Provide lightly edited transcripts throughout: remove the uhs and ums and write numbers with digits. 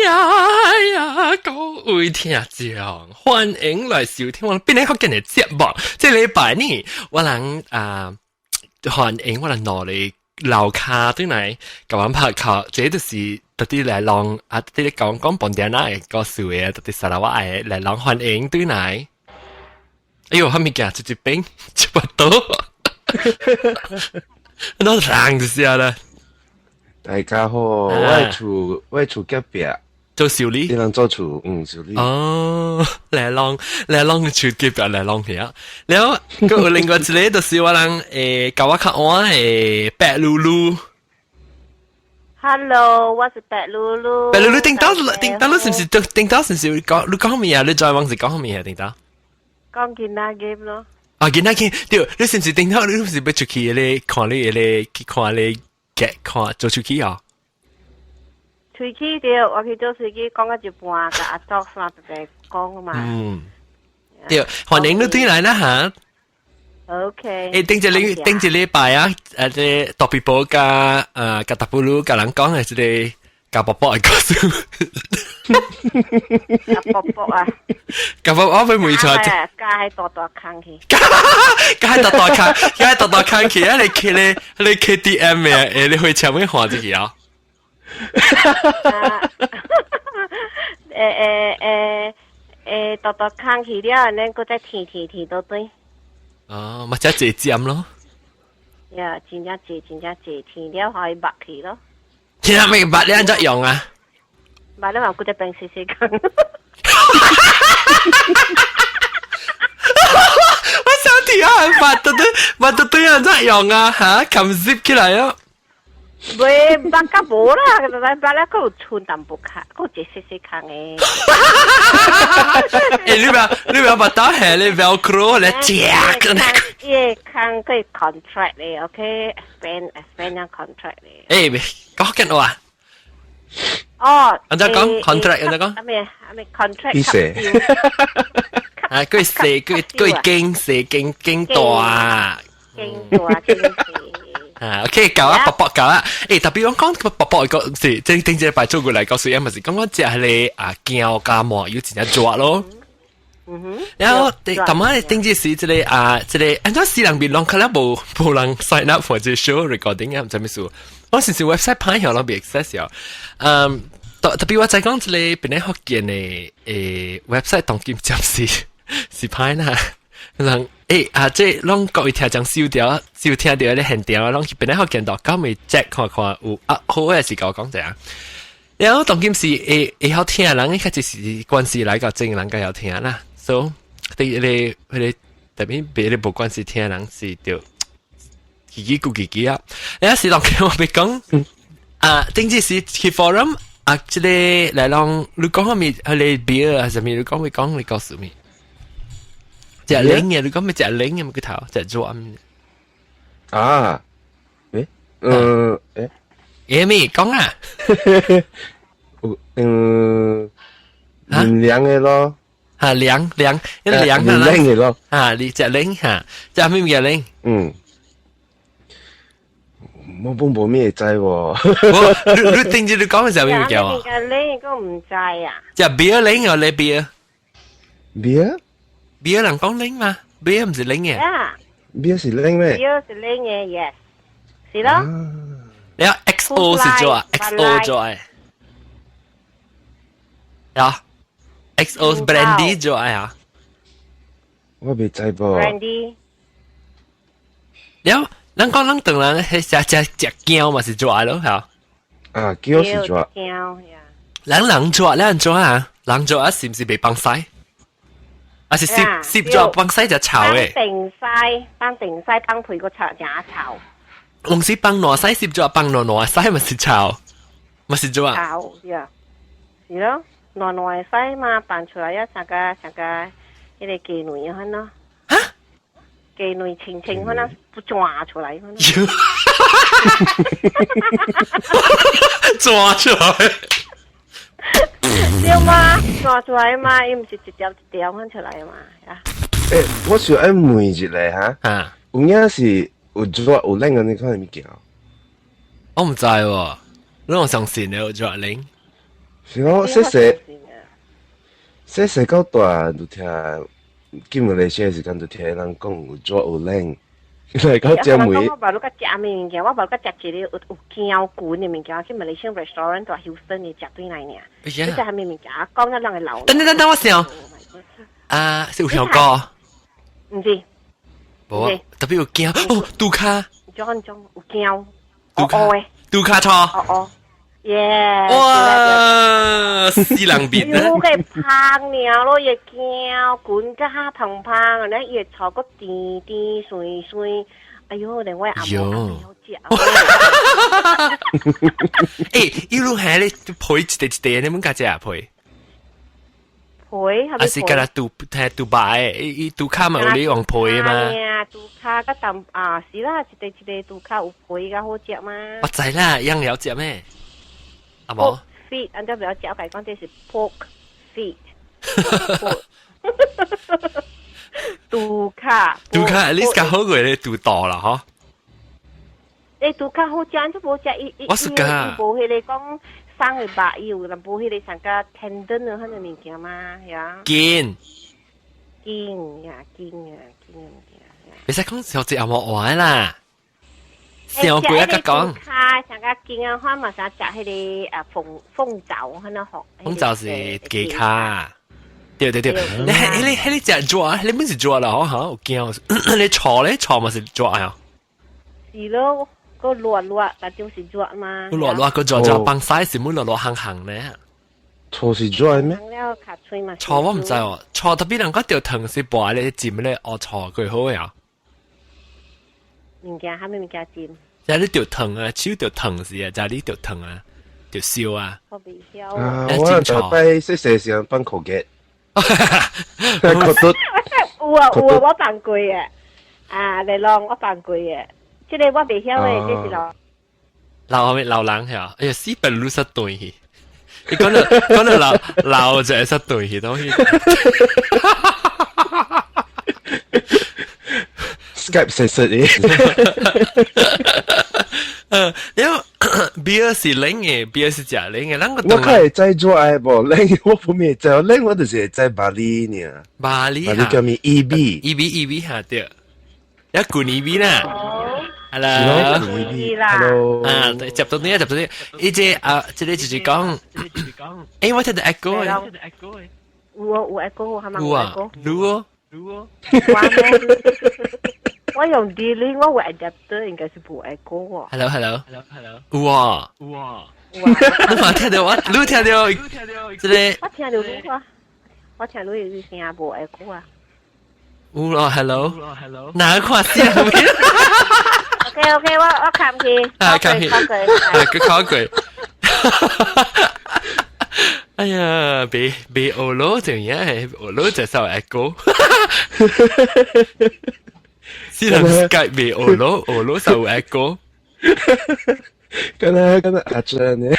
呀呀！各位聽眾，歡迎來收聽我變你福建的節目。這禮拜呢，我人啊歡迎我人攞嚟樓卡對來，共阮拍卡，這就是特地來讓啊，特地講講本地人個故事的，特地砂拉越的來讓歡迎對來。哎呦，蝦米件出一邊一把刀，都人就是啦。大家好，我厝隔壁做修理，你人做厝，嗯，修理。哦，來啷來啷厝隔壁來啷去啊！然後，閣有另外一個就是我人共我較晚的白露露。 Hello，我是白露露。白露露，頂到頂到，你是毋是頂到是毋是講你講咩啊？你再往是講咩啊？頂到？講囡仔 game 咯。啊，囡仔 game 對，你是毋是頂到？你是欲出去咧看你咧去看你嘅看做出去啊？喙齒對，我去做喙齒，講到一半，共阿祖煞白白講嘛。嗯，對，歡迎你轉來啦嚇。 OK。誒，頂一禮拜啊，這特別寶加加達布魯共人講的這個加伯伯的故事。加伯伯啊！加伯伯被問出來。加喺大大坑去。加喺大大坑，加喺大大坑去啊！你 K 咧，你 KTM 嘅，你去前面看這個啊？欸欸欸欸，大大坑去了，咱閣再填填填倒轉。哦，咪只濟尖咯。呀，真正濟，真正濟，填了予伊抹去咯。填未抹你按怎用啊？抹了嘛，閣再變細細工。我想聽啊，抹到對，抹到對按怎用啊？嚇，冚 zip 起來哦。袂抹甲無啦，抹了閣有剩淡薄較，閣有一細細空的。欸，你不要把刀下咧 Velcro 咧夾個那個。伊個空可以 contract 咧，OK，expand expand contract 咧。欸，講緊話。哦。按怎講 contract 按怎講？阿咩阿咩 contract。意思。啊，佢細佢佢經細經經大。經大經細。啊，OK，搞啊，卜卜搞啊，欸，特別我講個卜卜個是，即頂這禮拜做過來告訴伊，咪是講我食彼個啊，驚加麻油真正熱咯。然後，頭仔頂這時這個啊，這個按怎死人面攏可能無人 sign up for 這 show recording 啊，毋知咩事。我是是 website 歹曉攏袂 access 了。嗯，特別我在講這個檳城福建的website 當今暫時是歹啦。人啊，這攏各位聽眾收掉，收聽著咧現場，攏去檳城福建度，敢會 check 看看有啊，好嘅是共我講者。然後當今是會曉聽人，較濟是關係來到正人較曉聽啦。所以，對彼個彼個特別別個無關係聽人是著自己顧自己啊。然後是當我欲講啊，頂次是去 forum 啊，這個來講，你講啥物？彼個 beer 啊，啥物？你講欲講，你告訴物？食冷嘅，你講欲食冷嘅，個頭食熱。啊？欸？嗯，欸？欸咩講啊？嗯，涼的咯。啊，涼涼，一涼啊，冷的咯。啊，你食冷哈，食咩物件冷？嗯，我本無咩會知喎。我你頂住你講嘅時候咩物件啊？冷，我毋知啊。食 beer 冷哦，你 beer？ beer？ beer 人講冷嘛？beer 毋是冷嘅。啊？beer 是冷咩？beer 是冷嘅，yes，是咯。你講 XO 是做啊？XO 做誒。呀？XO brandy 做啊？我袂知噃。 brandy。了，咱講咱當人係食食食薑嘛是做咯，嚇？啊，薑是做。薑呀。人人做，人做啊？人做啊？是毋是袂放屎？啊是攝攝咗放屎就臭嘅。放定屎，放定屎，放屁個臭，誠臭。有時放爛屎攝咗放爛爛屎咪是臭，咪是做啊？臭呀，是咯。爛爛屎嘛，放出來啊，像個像個彼個雞卵款咯。哈？雞卵清清款啊，不抓出來款。抓出來？對嗎？抓出來嘛，伊毋是一條一條款出來嘛？啊？欸，我想愛問一下哈，啊，有影是有熱有冷的，你看物件？我毋知喎，你有相信的有熱冷？是咯，細細細細到大就聽，去馬來西亞時間就聽人講有熱有冷，來到遮每我無你較食咩物件，我無較食一個有膠管的物件，去馬來西亞 restaurant 大休森的食對來爾。你食啥物物件？講得人會流。等等等等，我想啊，是有香膏？毋是。無啊，特別有膠哦，杜卡。種種有膠。杜卡。杜卡錯。哦哦。耶！哇，死人面啊！個芳爾咯，伊膠滾甲芳芳，咧伊會炒個甜甜酸酸。哎喲，連我阿母都食。欸，伊路係咧皮一塊一塊，你們家食皮？皮係啊是敢若杜聽杜白的，伊杜卡嘛有你用皮嘛？杜卡個淡啊，是啦，一塊一塊杜卡有皮較好食嘛。我知啦，樣了食咩？阿無 feet，按照不要食，我講這是 pork feet。杜卡，杜卡，你較好過咧杜大啦，嗬？欸，杜卡好食，按照無食伊伊伊伊無彼个講生的肉，伊有淡薄彼个上較 tender 的彼个物件嘛，呀。筋。筋呀，筋啊，筋的物件。袂使講小姐阿無話啦。上過一個講，卡上個筋啊，看嘛啥食彼个啊鳳鳳爪，可能學。鳳爪是雞卡。對對對，你係你係你食熱，你本是熱啦，嗬嚇，有驚。你炒咧炒嘛是熱啊？是咯，個熱熱，但就是熱嘛。個熱熱個熱熱放晒是每熱熱行行咧。炒是熱咩？炒我毋知哦，炒特別人講條藤是薄咧，浸咧學炒佢好呀。物件，啥物物件浸？就係你條藤啊，手條藤是啊，就係你條藤啊，條燒啊。我未曉。啊，我大擺細細時陣放苦嘅。苦嘟。有啊有啊，我放過嘅。啊，嚟啷，我放過嘅。這個我未曉的，這是老。老後面老人係啊，哎呀，四百六十對去。你講到老老就係十對去東西。 Skype 實實嘅。因為 beer 是冷嘅，beer 是食冷嘅，咱個我較會知做愛無冷，我不會知，冷我就是會知巴黎爾。巴黎，巴黎叫咩？E B E B E B 下對，一罐 E B 啦。Hello， Hello，啊，接到你，接到你，伊這啊，這個就是講，欸，我聽到 echo，有啊有 echo 係咪？有啊，有哦，有哦。我用 D-Link，我有 adapter 應該是無 echo 喎。 Hello，Hello，Hello，有啊，有啊，你嘛聽到我？你聽到？這個我聽到你啊，我聽到你聲無 echo 啊。有咯，Hello，哪個看線？OK OK，我看去，啊，看去，啊，佢考過。哎呀，別別學咯，就樣，學咯就受 echo。是人 Skype 別學咯，學咯受 echo。敢若敢若阿珍呢？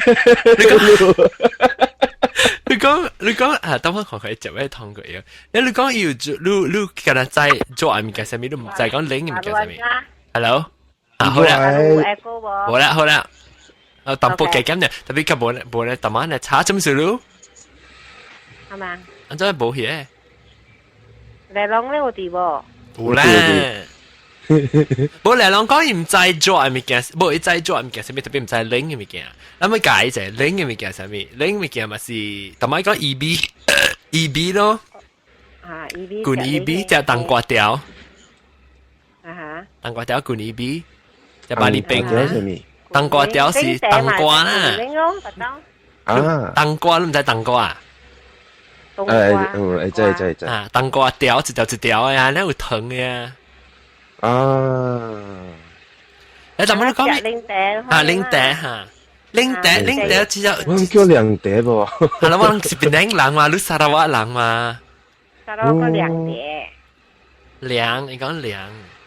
你講你講啊，等我看佢接咩通過啊？你講要做，你你敢若知做物件啥物，你毋知講冷嘅物件啥物？Hello，啊好啦，好啦好啦，啊淡薄加減呢，特別較無咧無咧，淡仔咧查針數咯。係嘛？按怎無去？嚟啷咧有佇無？有啦。無來人講伊毋知做嘅物件，無伊知做嘅物件，啥物特別毋知冷嘅物件。咱欲解者冷嘅物件啥物？冷嘅物件嘛是，淡仔講 E B E B 咯。啊，E B。滾 E B 食冬瓜條。啊哈。冬瓜條滾 E B，食巴黎冰啊。冬瓜條是冬瓜啦。啊。冬瓜你毋知冬瓜啊？誒，嗯，知知知。啊，冬瓜條一條一條的啊，那有糖的啊。啊！你怎麼你講咩？檸茶啊，檸茶哈，檸茶檸茶只有。我叫涼茶無？係啦，我是檳城人嘛，你砂拉越人嘛？砂拉越講涼茶。涼，你講涼。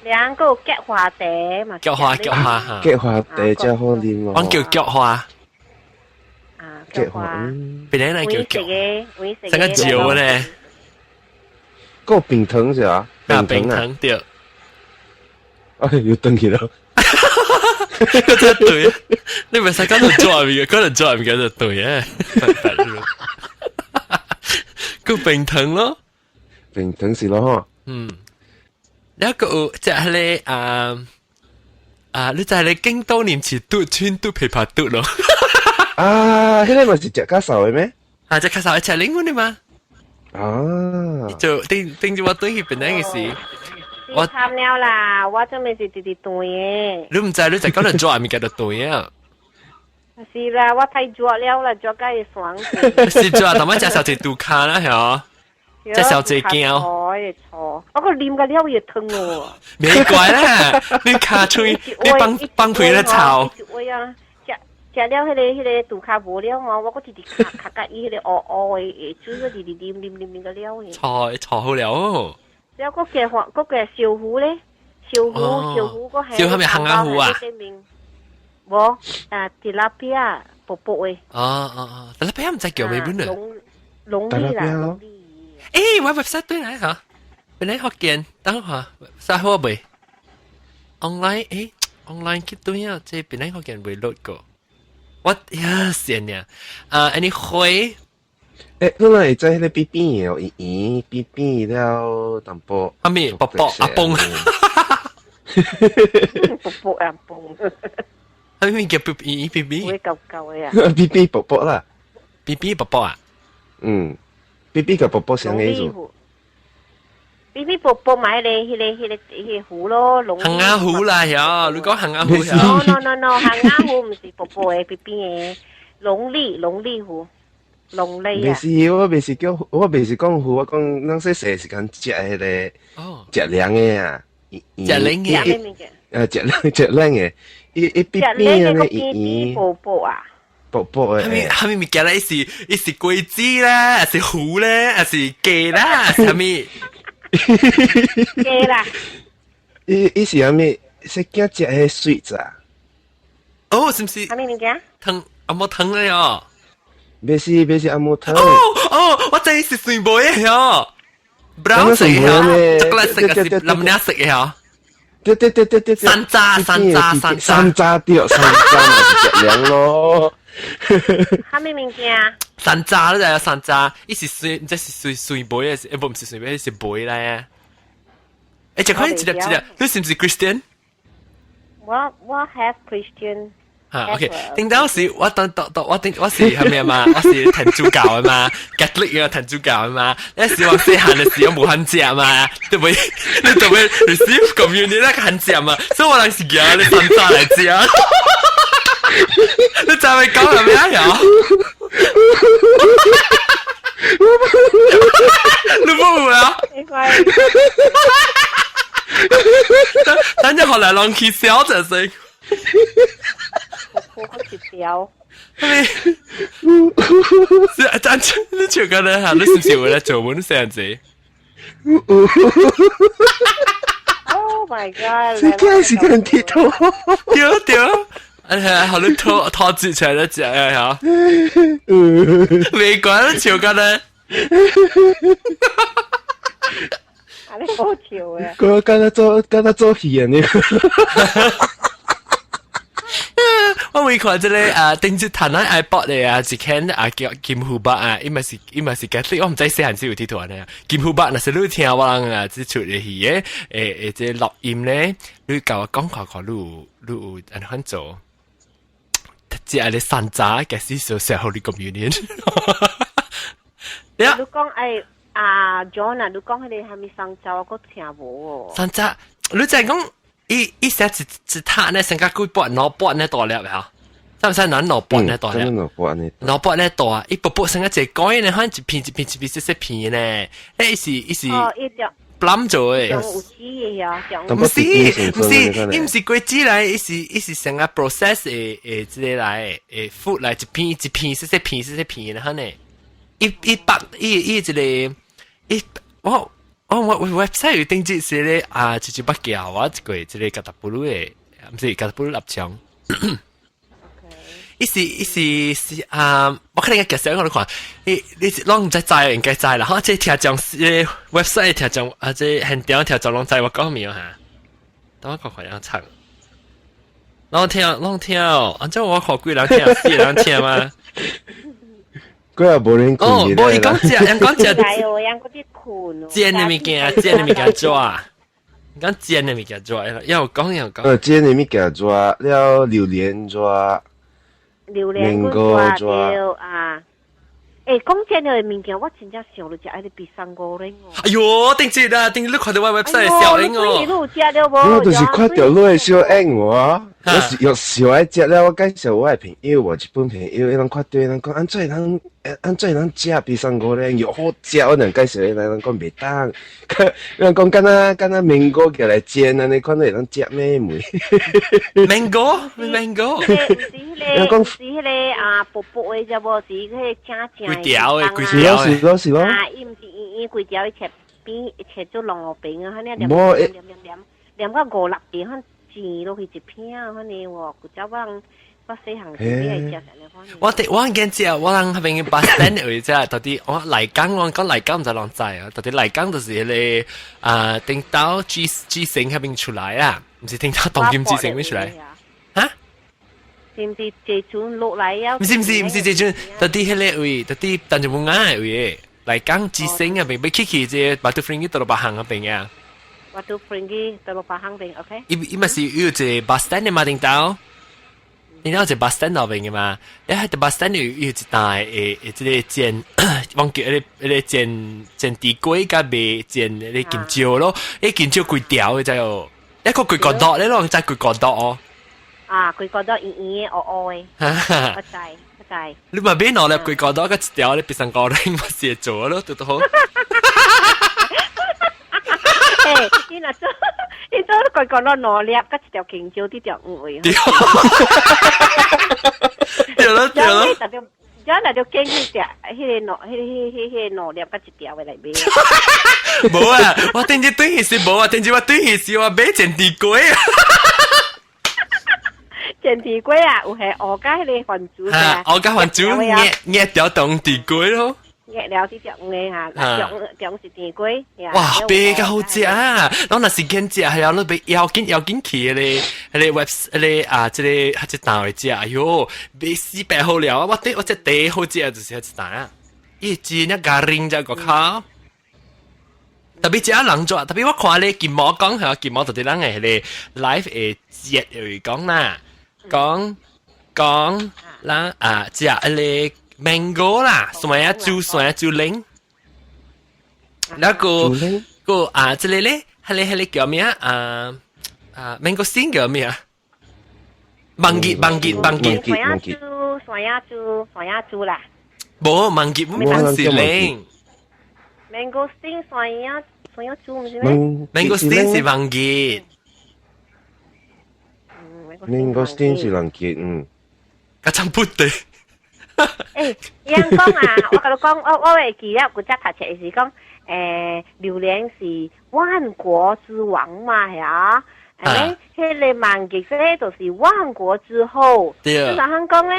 涼個菊花茶嘛。菊花菊花哈。菊花茶真好啉哦。我叫菊花。啊，菊花。檳城人叫菊。成個酒咧。個冰糖是啊？啊，冰糖對。哎，又轉去了。嗰隻對，你唔使講到做面嘅，講到做面嘅就對啊，個冰糖咯，冰糖是咯。嗯，一個即係咧啊啊，你就係你京都念慈嘟穿嘟琵琶嘟咯。啊，彼個嘛是食較瘦的咩？啊，食較瘦，食檸檬的嘛。啊，就頂頂住我轉去檳城的時，我慘了啦，我真係是直直斷的。你毋知你就講到做物件就對啊。是啦，我太熱了啦，熱到會爽。是熱，但係食小隻拄卡啦，係食小隻驚。錯，錯，我個啉個了也疼哦。沒怪啦，你尻喙，你放放屁咧臭。啊，食食了彼個拄卡無了哦，我閣直直尻尻甲伊彼個烏烏的，水閣直直啉啉啉啉個了的。錯錯好了哦。了閣加黃，閣加燒糊咧，燒糊燒糊閣燒係咪烘鴨糊啊？無啊，tilapia 薄薄的。哦哦哦，tilapia 毋知叫咩本啊？龍龍利啦，龍利。欸，我 website 對來嚇，本來福建，等下啥好未？online 欸，online 去對啊，這本來福建未落過。我呀，線呀，啊，anyway，欸，你若會知彼個扁扁的哦，圓圓扁扁了淡薄。阿咪薄薄阿崩。薄薄阿崩。阿咪叫扁扁扁扁。會舊舊的啊。扁扁薄薄啦。扁扁薄薄啊？嗯。扁扁佮薄薄相個意思。扁扁薄薄買咧，彼個糊咯，龍。烘鴨糊啦，喲，你講烘鴨糊喲。No no no no，烘鴨糊毋是薄薄的，扁扁的，龍利龍利糊，龍利啊。袂是，我袂是叫，我袂是講糊，我講咱細細時間食彼個，食涼的啊，食涼的。啊，食涼食涼的，伊伊扁扁的，圓圓薄薄啊。薄薄的。啥物啥物物件咧？伊是果子咧，還是糊咧，還是雞啦？啥物？雞啦。伊伊是啥物？是驚食彼水啊？哦，是毋是？啥物物件？湯紅毛湯咧哦。袂是袂是紅毛湯。哦哦，我知是水糜的喲，brown 色的，巧克力色的是藍領色的喲。對對對對對。山楂山楂山楂。山楂對，山楂嘛是食涼咯。啥物物件？山楂你知影山楂，伊是水，毋知是水水糜的，欸，無毋是水糜，是糜來啊。欸，這款一粒一粒，你是毋是 Christian？我 half Christian。嚇，OK。頂當時我當當當我頂我是係咩嘛？我是天主教的嘛，Catholic 嘅天主教的嘛。那時我細漢的時候無肯食嘛，對不對？你特別 receive communion 那個肯食嘛，所以我人是夾你山楂來食。你知咪講係咩啊？你冇啊？等陣後來人去笑就係。我去笑。係是啊，你笑緊咧嚇？你是唔是為了做阮這樣子？Oh my god！這個是跟鐵頭。對對。哎呀，好你拖拖住出來食啊嚇！未管笑緊咧。啊！你好笑嘅。我敢若做敢若做戲啊！你。我會看這個啊，頂次彈咱 iPod 的啊，一間啊叫金虎伯啊，伊嘛是 Catholic，我毋知細漢時有佚佗呢。金虎伯若是你聽我人啊，這出的戲的，誒誒，這錄音咧，你共我講看看，你有按怎做？這係你山楂，其實是社會 communion。你講誒啊，John 啊，你講彼個啥物山楂，我閣聽無哦。山楂，你就係講。伊伊寫一一塔呢，成個幾半兩半呢大粒嚇，使唔使兩兩半呢大粒？兩半呢？兩半呢大，伊薄薄成個一個呢，反正一片一片一片細細片呢，誒，伊是伊是，plum 做的。有籽的呀，毋是毋是，伊毋是果子來，伊是成個 process 的的這個來的fruit 來一片一片細細片細細片的哈呢，伊伊白伊伊一個伊我。哦，我 website 有頂節是咧啊，直接捌叫我一個這個加達布魯的，毋是加達布魯立場。伊是伊是是啊，我可能介紹我你看，你你攏毋知知應該知啦，哈！這聽眾 website 聽眾啊，這現場聽眾攏知我講咩哈？等我看看樣唱。攏聽攏聽，按照我看幾人聽，四人聽嘛。嗰日無人哦，無伊講食，人講食。人講啲困。煎的物件，煎的物件熱。講煎的物件熱，要講要講。煎的物件熱，了榴蓮熱。榴蓮熱對啊。欸，講真的物件，我真正想著食愛個 pisang goreng 哦。哎喲，頂住啦，頂你看到我 website 小英哦。你有食著無？我就是看著你的小英我，我是有小愛食了，我介紹我的朋友，我一本朋友，伊攏看著，伊攏講按怎人按怎人食 pisang goreng 又好食，我兩介紹伊來，人講袂當，人講敢若敢若 mango 過來煎，按呢款會當食咩梅？mango mango，人講是彼個啊，薄薄的啫無，是彼個正正。規條的，規條的，是咯是咯。啊，伊毋是圓圓規條，伊切邊切做兩邊啊，按呢黏黏黏黏黏到五六邊，反煎落去一片，按呢喎，古早我人我細漢時愛食按呢款。我哋我見食，我人彼邊 bus stand 位只，到底我麗江，我講麗江毋知人知啊，到底麗江就是彼個啊，頂到 G G 城彼邊出來啊，毋是頂到東金之城邊出來，哈？是毋是坐船落來啊？毋是毋是毋是坐船，到底彼個位，到底淡江仔的位，麗江之星彼邊，欲去去這 Batu Ferringhi teluk Bahang 彼邊啊。 Batu Ferringhi teluk Bahang 邊，OK。伊伊嘛是有一個 bus stand 的嘛，頂到。你知一個 bus stand 那邊的嘛？欸，彼個 bus stand 有有一台會會這個煎，忘記彼個彼個煎煎豬粿佮賣煎彼個金蕉咯，欸金蕉規條的知無？一個規個刀，你攏知規個刀哦。啊，規個刀圓圓的、烏烏的，我知我知。你嘛買兩粒規個刀，佮一條咧 pisang goreng 嘛是會做咯，拄拄好。欸，你若做，你做規個刀兩粒，佮一條金蕉，佇條五位。對。對咯對咯。這若就建議食，彼個兩，彼個、彼個、彼個兩粒佮一條的來買。無啊，我頂日轉去時無啊，頂日我轉去時我買煎豬粿啊。煎豬粿啊，有係蚵仔彼個番薯啊，蚵仔番薯捏捏條當豬粿咯。捏了啲條的哈，中中是甜粿。哇，買較好食啊！攏若是揀食，係啊，你欲搖緊搖緊去彼個彼個 web 彼個啊，這個彼一檔會食，哎喲，買四百好了啊！我對我這第一好食就是彼一檔啊，伊真正 garing 只個較。特別食人做，特別我看咧金毛講係金毛到底人的彼個 live 會節會講啦，講講人啊食彼個 mango 啦，酸仔煮酸仔煮奶，那個個啊，這個咧，彼個彼個叫咩啊？啊，mangosteen 叫咩啊？芒結芒結芒結，酸仔煮酸仔煮酸仔煮啦。無芒結，唔是奶。 mangosteen 酸仔酸仔煮毋是咩？mangosteen 是芒結。 mangosteen 是芒結，嗯。較差不多。欸，伊人講啊，我共你講，我我會記得古早讀冊是講，欸，榴蓮是萬國之王嘛，係啊。欸，彼個芒結咧就是萬國之後。對。你哪樣講咧？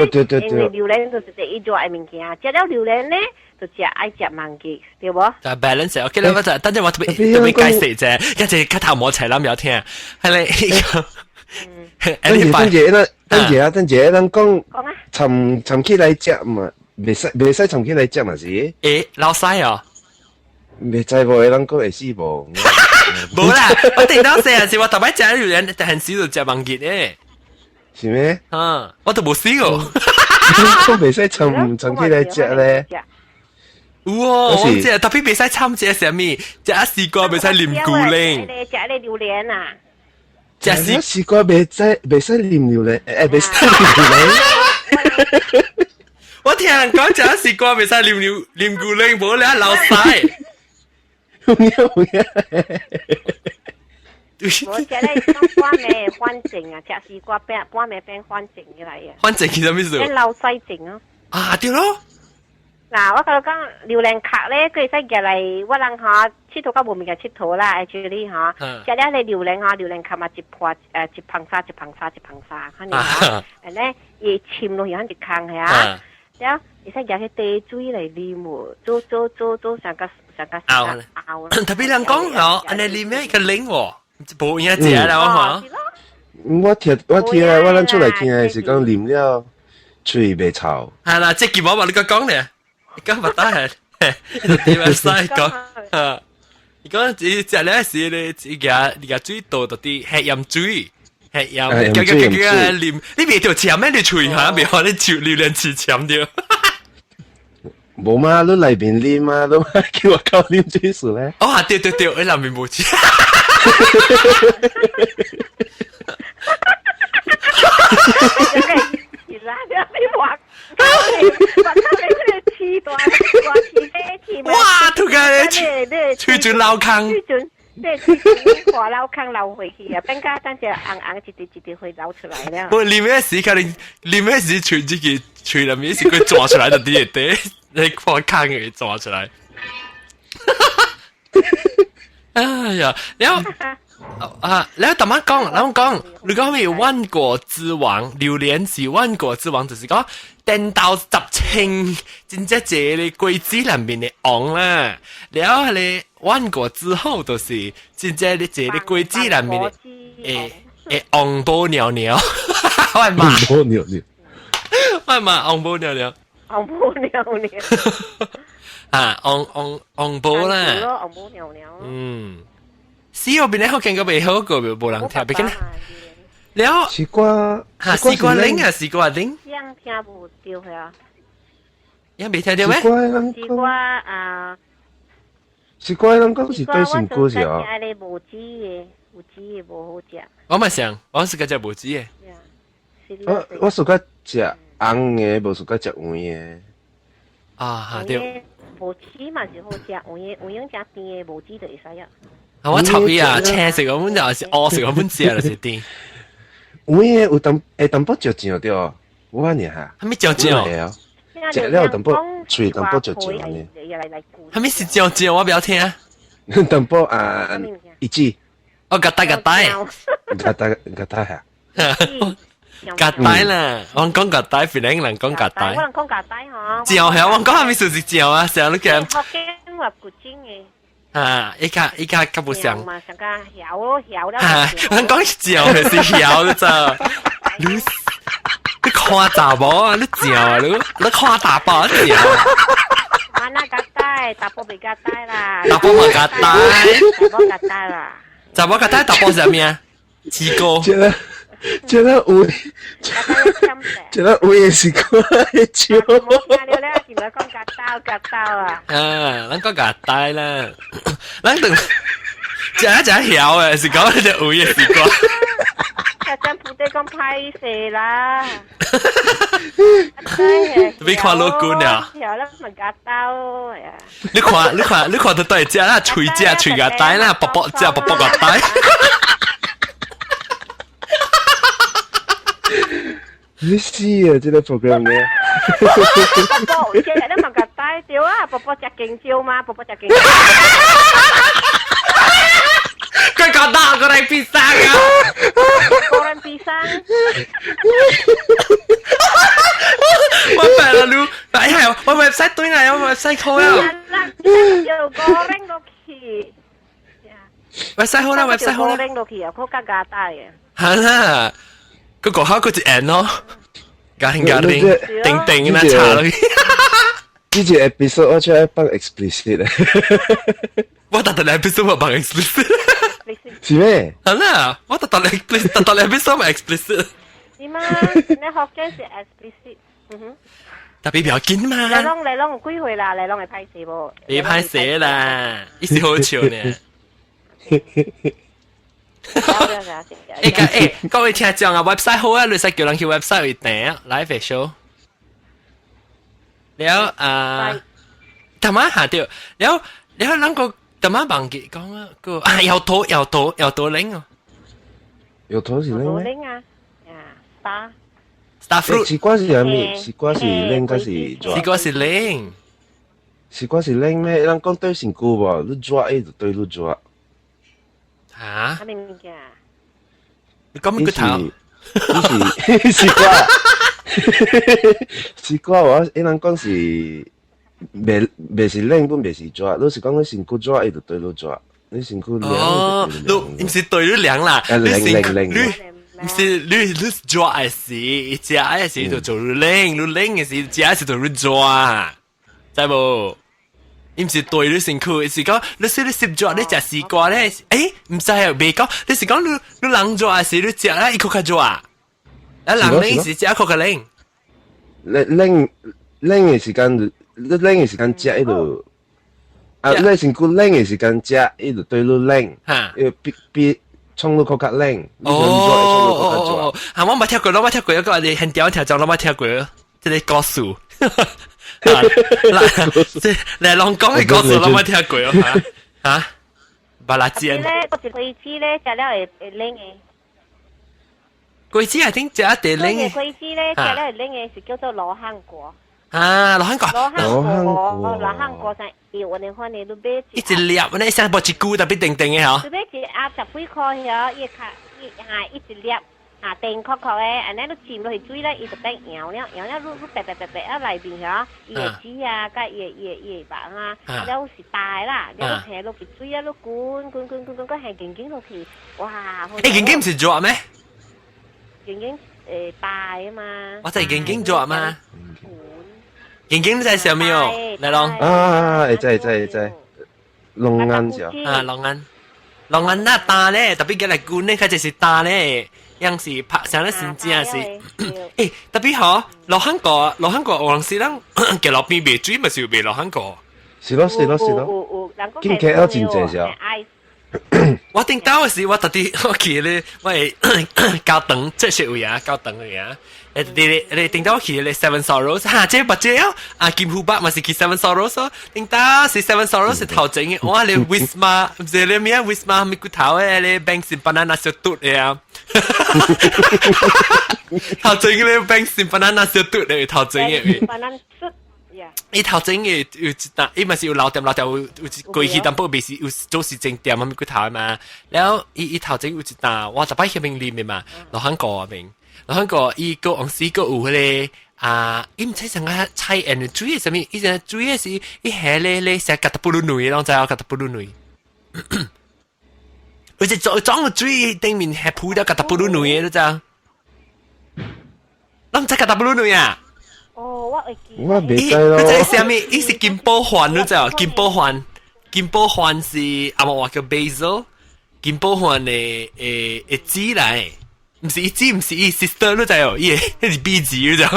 因為榴蓮就是第一熱的物件，食了榴蓮咧，就食愛食芒結，對無？就 balance，OK 啦，我就等陣我特別特別解釋啫，一陣較頭毛齊諗有聽，係咧。等陣等陣，咱等陣啊，等陣，咱講摻摻起來食嘛，袂使袂使摻起來食嘛是？欸，老細哦，袂知無？人講會死無？無啦，我頂到細漢時，我頭擺食榴蓮，但係時就食芒結誒。是咩？啊，我都無試過。講袂使摻摻起來食咧。有哦，我這特別袂使摻這啥物，食西瓜袂使啉牛奶。食咧榴蓮啊！食西瓜袂使袂使啉牛奶，欸袂使啉牛奶。我聽人講食西瓜袂使啉牛啉牛奶，無咧流屎。有影有影。我食咧半暝反症啊，食西瓜變半暝變反症起來啊。反症是啥物意思？變流屎症哦。啊，對咯。嗱，我共你講榴蓮殼咧，佢會使夾來，我人吼𨑨迌較無物件𨑨迌啦，actually 吼，食了咧榴蓮吼，榴蓮殼嘛一破一捧沙一捧沙一捧沙，可能吼，咧伊沁落去按一空係啊，了會使夾去茶水來啉喎，做做做做成個成個熬熬。特別人講吼，按呢啉咩較冷喎，無影食啦我看。我聽我咱出來聽的是講啉了喙袂臭。係啦，這件我話你講講咧，你講唔得係，你點 website 講啊？你講只食咧是你自己你個水倒到啲係飲水，係飲，叫叫叫叫啉，你別條鹹咩？你喙嚇，別話你嚼榴蓮翅鹹掉。無嘛，你內面啉嘛，你叫我靠啉水數咧。哦，對對對，你內面無水。哇！突然間，吹準老坑，吹準，對，吹準火老坑流回去啊！變家等隻紅紅一滴一滴會流出來了。不，裡面時可能裡面時吹這個吹裡面是佢抓出來就啲啲，你看坑佢抓出來。哎呀，然後啊，你頭先講，你講，你講咩？萬果之王，榴蓮是萬果之王，就是講顛倒十千，真正這個果子裏面的王啦。然後咧，萬果之後就是真正的這個果子裏面的誒王寶尿尿，我媽，王寶尿尿，我媽王寶尿尿，王寶尿尿，啊，王王王寶啦，王寶尿尿，嗯。死嗰邊咧，我見過未好過，無人聽，別緊。了，西瓜，嚇西瓜鈴啊，西瓜鈴。樣聽無著啊？樣未聽到咩？西瓜啊！西瓜人講是對身軀是哦。愛咧無籽的，有籽的無好食。我嘛想，我是個食無籽的。我屬較食紅的，無屬較食黃的。啊，嚇對。無籽嘛是好食，黃的黃用食甜的，無籽就會使啊。我插伊啊，青色嗰本就是烏色嗰本食就是甜。有影有淡會淡薄椒醬對哦，我按呢哈。啥物椒醬？食了有淡薄喙淡薄椒醬呢。啥物是椒醬？我不要聽。淡薄啊，一支。哦，夾帶夾帶。夾帶夾帶哈。夾帶啦，我講夾帶，檳榔人講夾帶。我人講夾帶吼。醬係我講啥物事是醬啊？成日都講。福建話古井的。啊！一家一家較無像。嘛，上加曉曉了。啊！我講醬是曉咋？你你看查某啊？你醬啊？你你看大包醬。啊，那夾帶，大包未夾帶啦。大包冇夾帶。大包夾帶啦。查某夾帶，大包是啥物啊？雞哥。這個這個有，這個有的是看笑。冇聽到咧，是咪講夾刀夾刀啊？啊，咱講夾帶啦，咱等食一食曉的，是講你隻有的是講。家陣部隊講歹勢啦。你看老君啊？曉啦，咪夾刀呀！你看，你看，你看到對食啦，喙食喙夾帶啦，卜卜食卜卜夾帶。你死啊！這個 program 咧，婆婆，今日你嘛夾帶對啊？婆婆食勁椒嘛？婆婆食勁椒。佢講到goreng pisang 啊！goreng pisang。我白啦你，哎呀，我 website 對啦，我 website 好啊。就 goreng 落去。website 好啦，website 好啦。 goreng 落去啊，佢較夾帶嘅。係啦。佢個口佢一按咯，garing garing，定定那查落去。呢隻 episode 我出來放 explicit 咧。我特特 episode 我放 explicit。是咩？係啦，我特特 explicit，特特 episode 咪 explicit。是嗎？你學嘅是 explicit，嗯哼。特別比較緊嘛。嚟攏嚟攏幾歲啦？嚟攏會歹勢無？別歹勢啦，一時好笑呢。欸欸，各位聽眾啊，website 好啊，你使叫人去 website 去訂 live show。了啊，頭晚下掉，了了，咱個頭晚忘記講啊個啊，搖頭搖頭搖頭鈴哦。搖頭是鈴咩？鈴啊，啊，star fruit。西瓜是啥物？西瓜是鈴還是西瓜是鈴。西瓜是鈴咩？人講對身軀無？你抓伊就對你抓。嚇？啥物物件？你講乜個頭？你是西瓜，西瓜我伊人講是袂袂是冷本袂是熱，你是講你身軀熱，伊就對你熱；你身軀涼，哦，你毋是對你涼啦，你涼涼涼。毋是你你熱的時，食的時就做冷，你冷的時食的時就熱，知無？伊毋是對你身軀，是講你說你食熱，你食西瓜咧，毋知啊，袂講，你是講你你冷熱的時你食咧，伊閣較熱啊？冷冷時食閣較冷。冷冷冷的時間，你冷的時間食伊就，啊，你身軀冷的時間食，伊就對你冷，因為比比沖到閣較冷。哦，啊，我冇聽過，我冇聽過，一個你很屌聽講，我冇聽過，這個故事。嗱，這來攏講的故事，我冇聽過哦，嚇，白辣煎。咧，嗰隻果子咧，食了會會冷的。果子係點食一冷的？果子咧，食了會冷的是叫做羅漢果。啊，羅漢果。羅漢果，羅漢果上有呢款的，你買一粒呢，像薄一股特別定定的嗬。你買一盒十幾塊遐，伊較伊哈一粒啊，甜殼殼的，按呢你浸落去水咧，伊就變搖了，搖了，你你白白白白啊內面遐，伊的籽啊，佮伊的伊的伊的肉啊，了是大的啦，了你下落去水啊，你滾滾滾滾滾，佮下緊緊落去，哇！緊緊毋是熱咩？緊緊大啊嘛。我知緊緊熱嘛。緊緊你知啥物哦？來攏。啊，會知會知會知。龍眼就。啊，龍眼，龍眼那大咧，特別佢來滾咧，較就是大咧。樣是拍上咧先正是，特別嗬，羅漢果，羅漢果有陣時咱行路邊賣水嘛是有賣羅漢果。是咯是咯是咯，見客都真濟是。我頂到的時，我特地我去咧，我會教堂這是位啊，教堂位啊。你你頂到去咧 Seven Sorrows，哈，這不這哦，啊金湖北嘛是去 Seven Sorrows 哦，頂到是 Seven Sorrows 是頭前嘅，哇你 Wisma，毋是你咩 Wisma 咪骨頭嘅，你 Bank Simpanan 小嘟嘅啊，頭前嘅 Bank Simpanan 小嘟嘅頭前嘅。伊頭前嘅有一單，伊嘛是有老店老店有有一過去淡薄，袂是有做時正店啊，咪骨頭嘛。然後伊伊頭前有一單，我逐擺去邊啉的嘛，羅漢果邊。羅漢果伊個往時個有彼個啊，伊毋知啥個菜園水的啥物，伊只水的是伊下咧咧成吉達布魯內，攏知影吉達布魯內。佢就裝裝個水頂面係鋪咗吉達布魯內的，你知？攏毋知吉達布魯內啊？哦，我會記。我袂知咯。佢知啥物？伊是金寶環，你知？金寶環，金寶環是阿媽話叫 basil，金寶環的的的籽來。毋是伊姊，毋是伊 sister，你知哦？伊彼是 B 字，你知？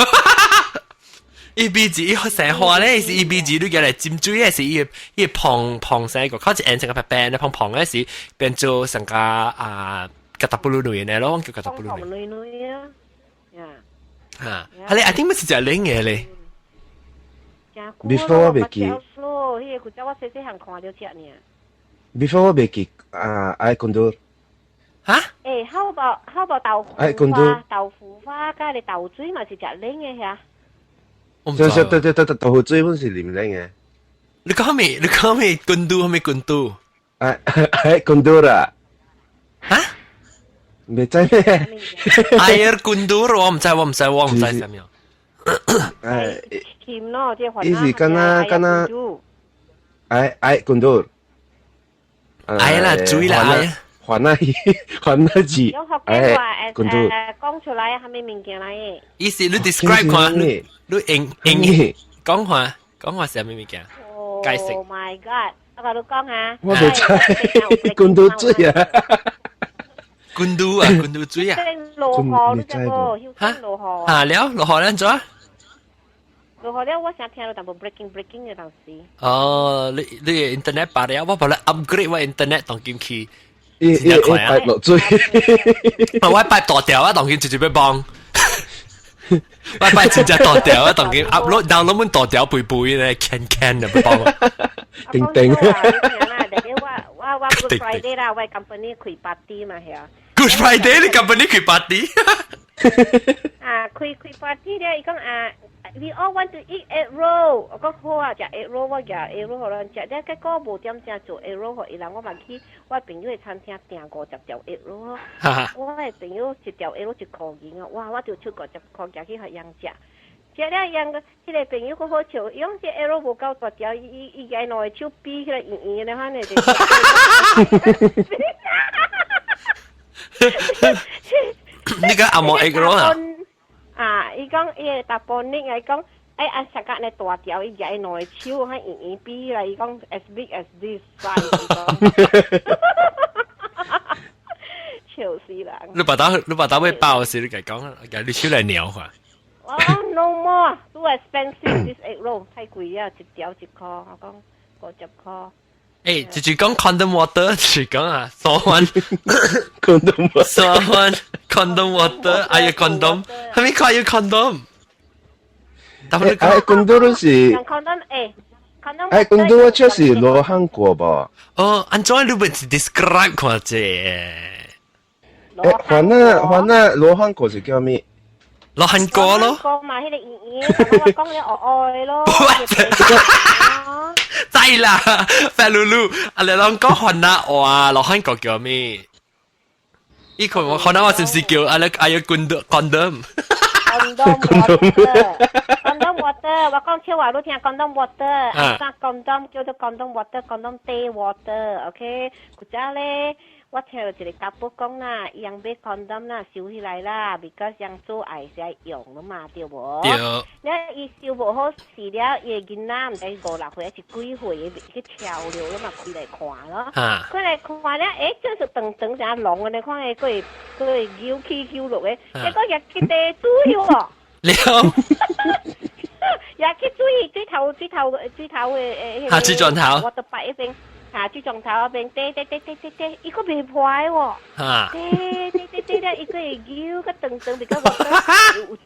伊 B 字，伊成花咧是伊 B 字，你叫來浸水的是伊伊胖胖成個，靠一變成個白白，胖胖的是變做成個啊，吉達布魯類的咯，叫吉達布魯類。類啊，嚇，係你，I think 乜是食冷嘅咧？ Before 我袂記。彼個古早我細細漢看著食爾。 Before 我袂記啊，愛 kundur。嚇？好無豆腐花，豆腐花佮你豆水嘛是食冷的遐。對對對對對，豆腐水本是啉冷的。你講咩？你講咩？kundur 咩 kundur？哎哎，kundur 啦。嚇？袂知咩？ Air kundur 我毋知，我毋知，我毋知啥物。哎，甜咯，這伊是敢若敢若，哎哎 kundur。哎啦，水啦，哎。還那還那字，哎，kundur。講出來係咩物件來的？意思你 describe 看，你你用用講話講話是啥物物件？解釋。 Oh my god！我共你講啊，我袂知，kundur 水啊。 kundur 啊，kundur 水啊。落雨你知無？嚇？落雨。嚇了，落雨了怎？落雨了，我成聽到淡薄 breaking breaking 的當時。哦，你你 internet 罷了，我把你 upgrade 我 internet 當今去。伊伊伊擺落水，我擺大條啊，當今直接要幫。我擺真正大條啊，當今 upload download 滿大條背背咧，can can 就幫。叮叮。我我我 Good Friday 啦，我 company 開 party 嘛係啊。 Good Friday 你 company 開 party？啊，開開 party 咧，伊講啊，we all want to eat egg roll。我講好啊，食 egg roll 我食 egg roll 予人食，咧結果無點正做 egg roll 予伊人，我嘛去我朋友的餐廳訂50條 egg roll。我的朋友一條 egg roll 1塊銀啊，哇！我就出50塊寄去予𪜶食。食了𪜶個彼個朋友閣好笑，伊講這 egg roll 無夠大條，伊伊伊舉兩個手比起來圓圓的款的就。你個紅毛 egg roll 啊？啊，伊講伊個查埔呢，伊講哎啊，上個呢大條，伊舉兩個手，較圓圓比來，伊講 as big as this size。笑死人！你爸爸會包時，你共講，共你手來撩下。哦，no more，too expensive this egg roll，太貴啊，一條一箍，我講50箍。誒，就是講 condom water，就是講啊，沙番 condom water，沙番 condom water，哎呀 condom，係咪看要 condom？但係哎，condom 是 condom 誒，condom 哎，condom 確實羅漢果吧？哦，按怎你會 describe 看者？誒，還那還那羅漢果是叫咩？羅漢果咯。果嘛，彼個圓圓，我講咧黑黑的咯。知啦，白露露，啊你攏講番仔話，羅漢果叫咩？伊看我番仔話是毋是叫啊你啊要 condom condom？ condom water，condom water，我講笑話你聽 condom water，啊 condom 叫做 condom water，condom 茶 water，OK，或者咧。我聽到一個查埔講啦，伊人買 condom 啦，收起來啦，because 人做愛是愛用了嘛，對無？對。了伊收無好勢了，伊个囡仔毋知五六歲還是幾歲，去潮流了嘛，開來看咯。開來看了，欸，就是長長成龍的，你看伊閣會閣會扭起扭落的，結果入去地水喎。了。入去水水頭水頭水頭的誒。嚇水轉頭。我都擺一邊。啊，水狀頭嗰邊，滴滴滴滴滴滴，伊閣袂破的喎。滴滴滴滴咧，伊閣會扭個長長，比較有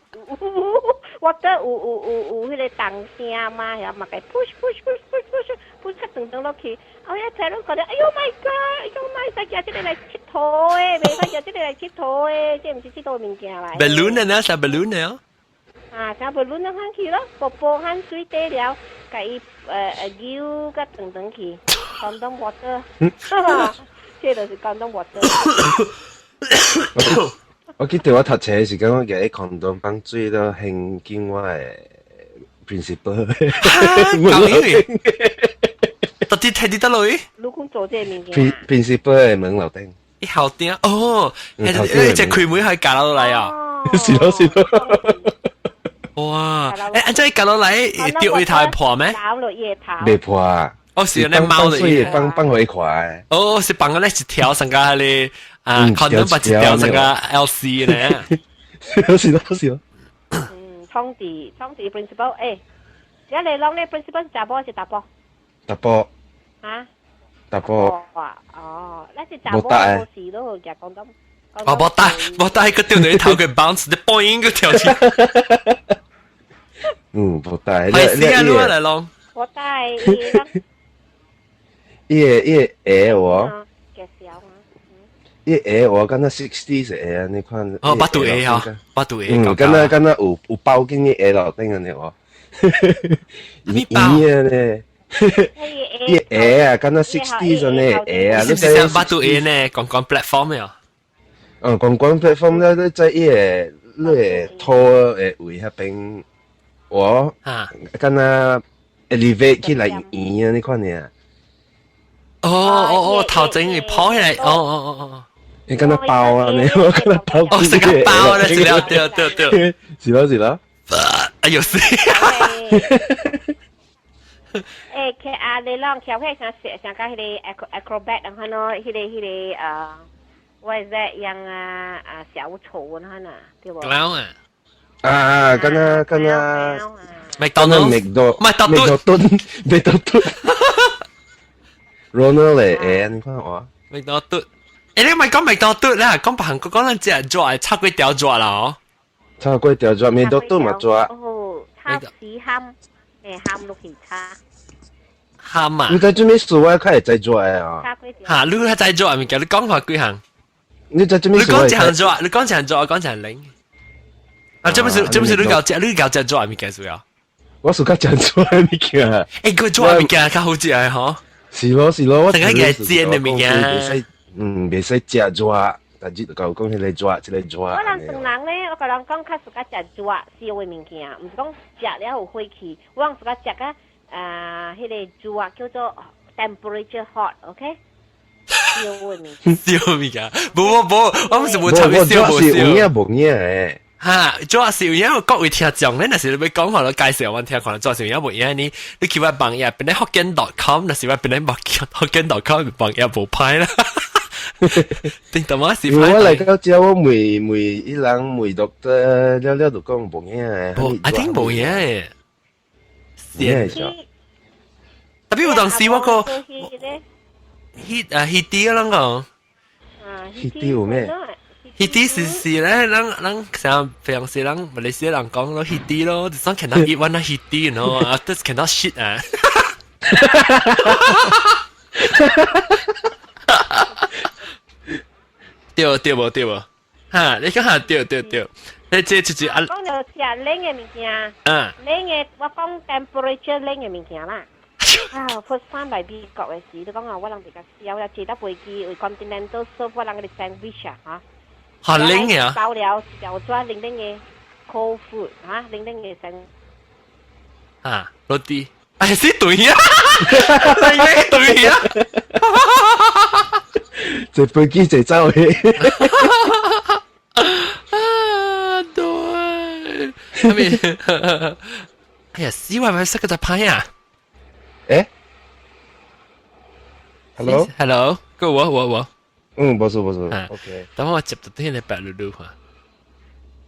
我得有有有有彼個動聲嘛，遐嘛共 push push push push push push 較長長落去。後尾聽攏講咧，哎喲 my god，伊講莫使舉這个來𨑨迌的，袂使舉這个來𨑨迌的，這毋是𨑨迌物件來。 balloon 呢？啥 balloon 呢？啊，啥 balloon 攏喊去咯，泡泡汗水底了，共伊扭較長長去。condom water，這就是 condom water。我記得我讀冊時間，我舉 condom 放水都興見我的 principal。搞嘢！到底睇啲得落去？你講做這個物件？principal 的門樓頂。一後頂哦，一隻開門係夾落來啊！是咯是咯。哇！欸，按怎夾落來掉伊頭破咩？撈落伊頭。袂破啊！哦，是那貓的，所以放放回塊。哦，是放個咧一條上個彼个啊，可能把一條上個 LC 咧。是咯是咯是咯。嗯，創治創治 principal，欸，這你講咧 principal 是查埔還是查埔？查埔。啊？查埔。哦，那是查埔冇事咯，就講到。哦，無帶無帶，個掉你頭佢 bounce，你 boing 個跳起。嗯，無帶。係死啊！你來攏。無帶。伊個鞋我，介紹啊。伊個鞋我敢若 60s 鞋，你看。哦，八度鞋啊，八度鞋。嗯，敢若敢若有有包緊個鞋樓頂安呢喎。咩包？呢？伊個鞋啊，敢若 60s 呢鞋啊。你是像八度鞋呢？講講 platform 啊？嗯，講講 platform 咧，你在伊個你個拖的位彼邊，我敢若 elevate 起來圓啊，你看呢？哦哦哦，頭前會跑起來，哦哦哦哦，你敢若包啊？你我敢若包，哦，是個包咧，是了，對對對，是咯是咯，哎呦死！欸，騎啊，你啷騎起像像個彼个 acrobat 咁咯，彼个彼个what is that 樣啊啊小丑咁啊，對無？ clown 啊！啊，敢若敢若麥當勞，麥當麥當麥當麥當頓。Ronald 咧，欸，你看我。麥當頓，欸，你咪講麥當頓啦，講韓國講咱食蛇，炒粿條蛇啦哦。炒粿條蛇，麥當頓嘛蛇。哦，炒絲餡，欸，餡落去炒。餡啊！你知做咩事？我較會知蛇的啊。嚇，你較知蛇物件？你講下幾項？你知做咩你講一項蛇，你講一項蛇，我講一項零。啊，這不是這不是你搞食，你搞食蛇物件是啊？我是較食蛇的物件。欸，個蛇物件較好食的吼。是咯是咯，我成個個煎的物件。袂使，嗯，袂使食熱，但是就講彼個熱，這個熱。我人唐人咧，我共人講較喜歡食熱燒的物件，毋是講食了有火氣，我人喜歡食甲啊，彼個熱叫做 temperature hot，OK？燒的物件。燒物件，無無無，我毋是無插無燒無是有燒。影無影的。哈，主要是有影各位聽眾咧，若是你欲講話，介紹阮聽看，主要是有影無影呢？你去我網頁，變咧福建 .com，若是我變咧福建 .com 網頁無歹啦。叮當我是因為我來到遮，我問問伊人問 doctor 了了就講無影的。無，I think 無影的。無影是。 Tapi 有當時我個彼啊彼啲啊，啷講？彼啲有咩？彼啲是是咧，咱咱像平時人馬來西亞人講咯，彼啲咯，this one cannot eat one 彼啲，you know 啊，this cannot shit 啊。對對無對無？哈，你講下對對對，你這就是啊。講著食冷的物件。嗯。冷的，我講 temperature 冷的物件啦。啊，first time 來美國的時，你講啊，我人比較少啊，坐搭飛機為 Continental serve 我人個 sandwich 啊，嚇。好冷嘅。包了就抓冷冷的 cold food 嚇，冷冷的 sandwich。啊，落地，哎，是對呀，冷冷對呀。坐飛機坐走去。啊，對。係咪？哎呀，死我咪識個就歹啊！誒，Hello， Hello，個我我我，嗯，無事無事，OK。等我接到啲你白嚕嚕嚇。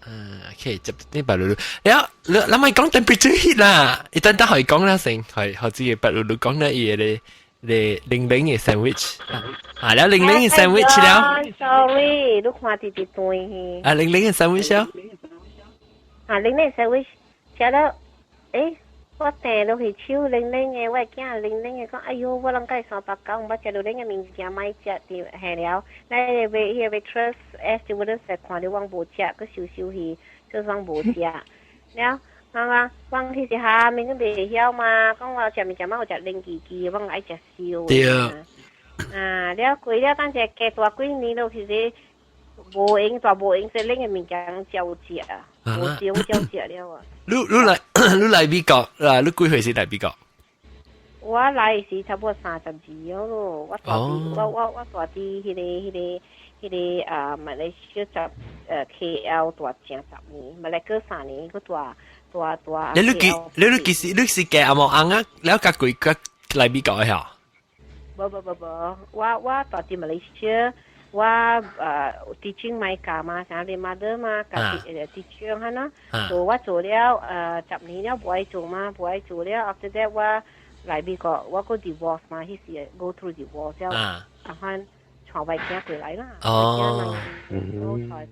嗯，OK，接到啲白嚕嚕。了，你你咪講 temperature heat 啦，一等等可以講啦，成係好似白嚕嚕講咧嘢咧，你冷冷的 sandwich 啊，了冷冷的 sandwich 了。 Sorry，你看佇佇斷去。啊，冷冷的 sandwich 了。啊，冷冷 sandwich，食了，誒。我訂落去手冷冷的，我的囝冷冷的講，哎喲，我攏佮390，毋捌食冷冷的物件，莫食佇下了。那個彼個 waitress 就我咧看著我無食，閣收收去，就算無食。了，我講，我彼時下面閣袂曉嘛，講我食物件嘛有食冷吱吱，我愛食燒。對。啊，了過了，等下加大幾年咯，其實無閒大無閒，說冷的物件才有食啊，無少少食了啊。你你來你來美國啦？你幾歲時來美國？我來時差不多32咯。我大佇我我我大佇彼個彼個彼個啊，馬來西亞十KL 蹛成10年，馬來過3年，閣蹛蹛蹛。你你幾你你幾時你是嫁阿毛翁啊？你甲幾個來美國的？無無無無，我我蹛佇馬來西亞。我teaching 咪教嘛，像你 mother 嘛，教teaching 哈喏，做我做了10年了，無愛做嘛，無愛做了，after that 我來美國，我閣 divorce 嘛，彼時 go through divorce 了，然後帶我囝過來啦，我帶過來。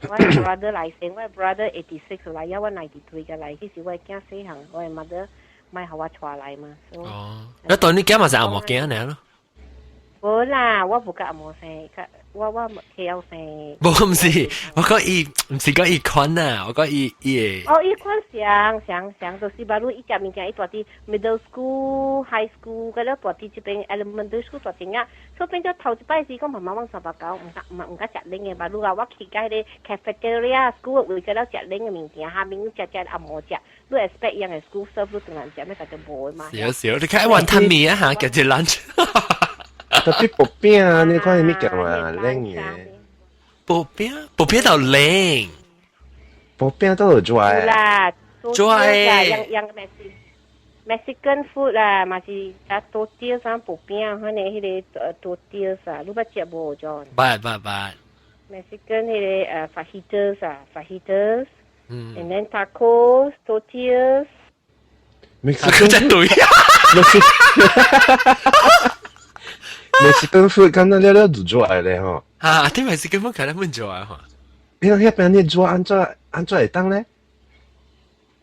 我 brother 來先，我 brother 86 來，我 93 個來，彼時我囝細漢，我 mother 莫予我帶來嘛。哦，你當你囝嘛是阿毛囝爾咯？無啦，我無佮阿毛生，我我 KL 生。無，毋是，我講伊毋是講伊款啊，我講伊伊哦，伊款像像像，就是 baru 伊食物件，伊蹛佇 middle school、high school，佮了蹛佇這邊 elementary school 蹛前啊，所以變做頭一擺是講媽媽往390，毋敢毋毋敢食冷的，baru 啊，我去甲彼個 cafeteria school 為咗了食冷的物件，下面食食阿毛食，你 expect 樣的 school serve 你當然食，咩就無的嘛。少少，你看雲吞麵啊嚇，叫做 lunch。特別薄餅啊，你看啥物件嘛，冷的。薄餅，薄餅就冷。薄餅都有熱的。啦，熱的。樣樣 Mexican food 啦，嘛是啊 tortilla 啥薄餅，可能彼個tortilla 啥，你捌食無 John？捌捌捌。 Mexican 彼個fajitas 啊，fajitas，嗯，and then tacos, tortillas。 Mexican 真對啊！ Mexican food 敢若了了就熱的咧吼。啊，啲 Mexican food 可能滿熱啊吼。你迄邊你熱按怎按怎會當咧？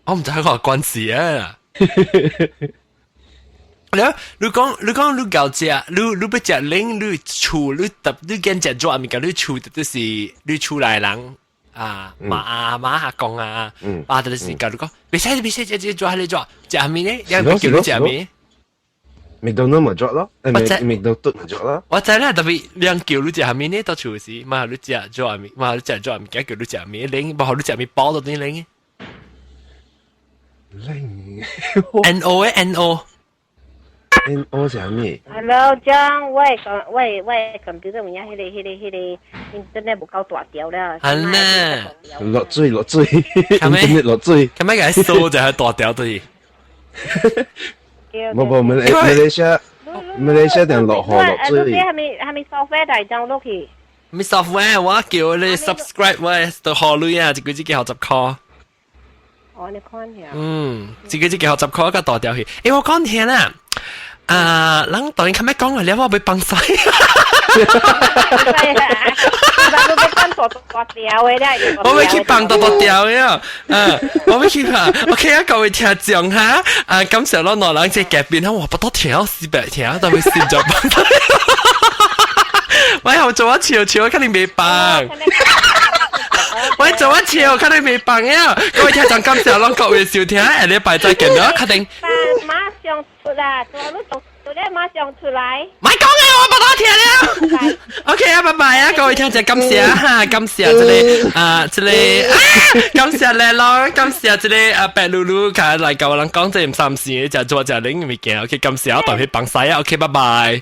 我毋知個關事啊。你你講你講你夠食，你你欲食冷，你厝你特你見食熱物件，你厝就是你厝內人啊，媽啊媽阿公啊，啊就是教你講，袂使袂使食這熱彼個熱，食啥物咧？你欲叫你食啥物？麥當勞嘛熱咯，我知麥當勞嘛熱咯。我知啦，特別人叫你食啥物呢？到厝時，嘛你食熱物，嘛你食熱物件，叫你食啥物冷，無予你食物包到啲冷。冷。 N O 的 N O。N O 是啥物？ Hello，張，我的 computer 有影彼個 internet 無夠大條了。係呢。落水落水，internet 落水。咁咪個數就係大條對。無無，馬來西亞馬來西亞定落雨落水。你係咪 software 來 download 去？咩 software？我叫你 subscribe 我就學鐳啊，一個月幾10塊。哦，你看下。嗯，一個月幾十塊個大條去。欸，我講聽啦。啊，人當然較咩講啊，你我欲放屎。係啊，你欲放大大條的咧。我欲去放大大條的啊！嗯，我欲去放。OK 啊，各位聽眾哈，啊，感謝咱兩人這嘉賓，我不多聽，四百聽，但係心就放。我後做一笑笑，肯定未放。我做一笑，肯定未放呀！各位聽眾感謝咱各位收聽，下禮拜再見啦，確定。馬上出來，做你做做咧馬上出來。咪講啊，我不多聽了。OK 啊，拜拜啊，各位聽眾感謝哈，感謝這個啊，這個啊，感謝你咯，感謝這個啊白露露，佢來教我人講這唔三線，就做就拎物件。OK，感謝我代表幫晒啊。OK，拜拜。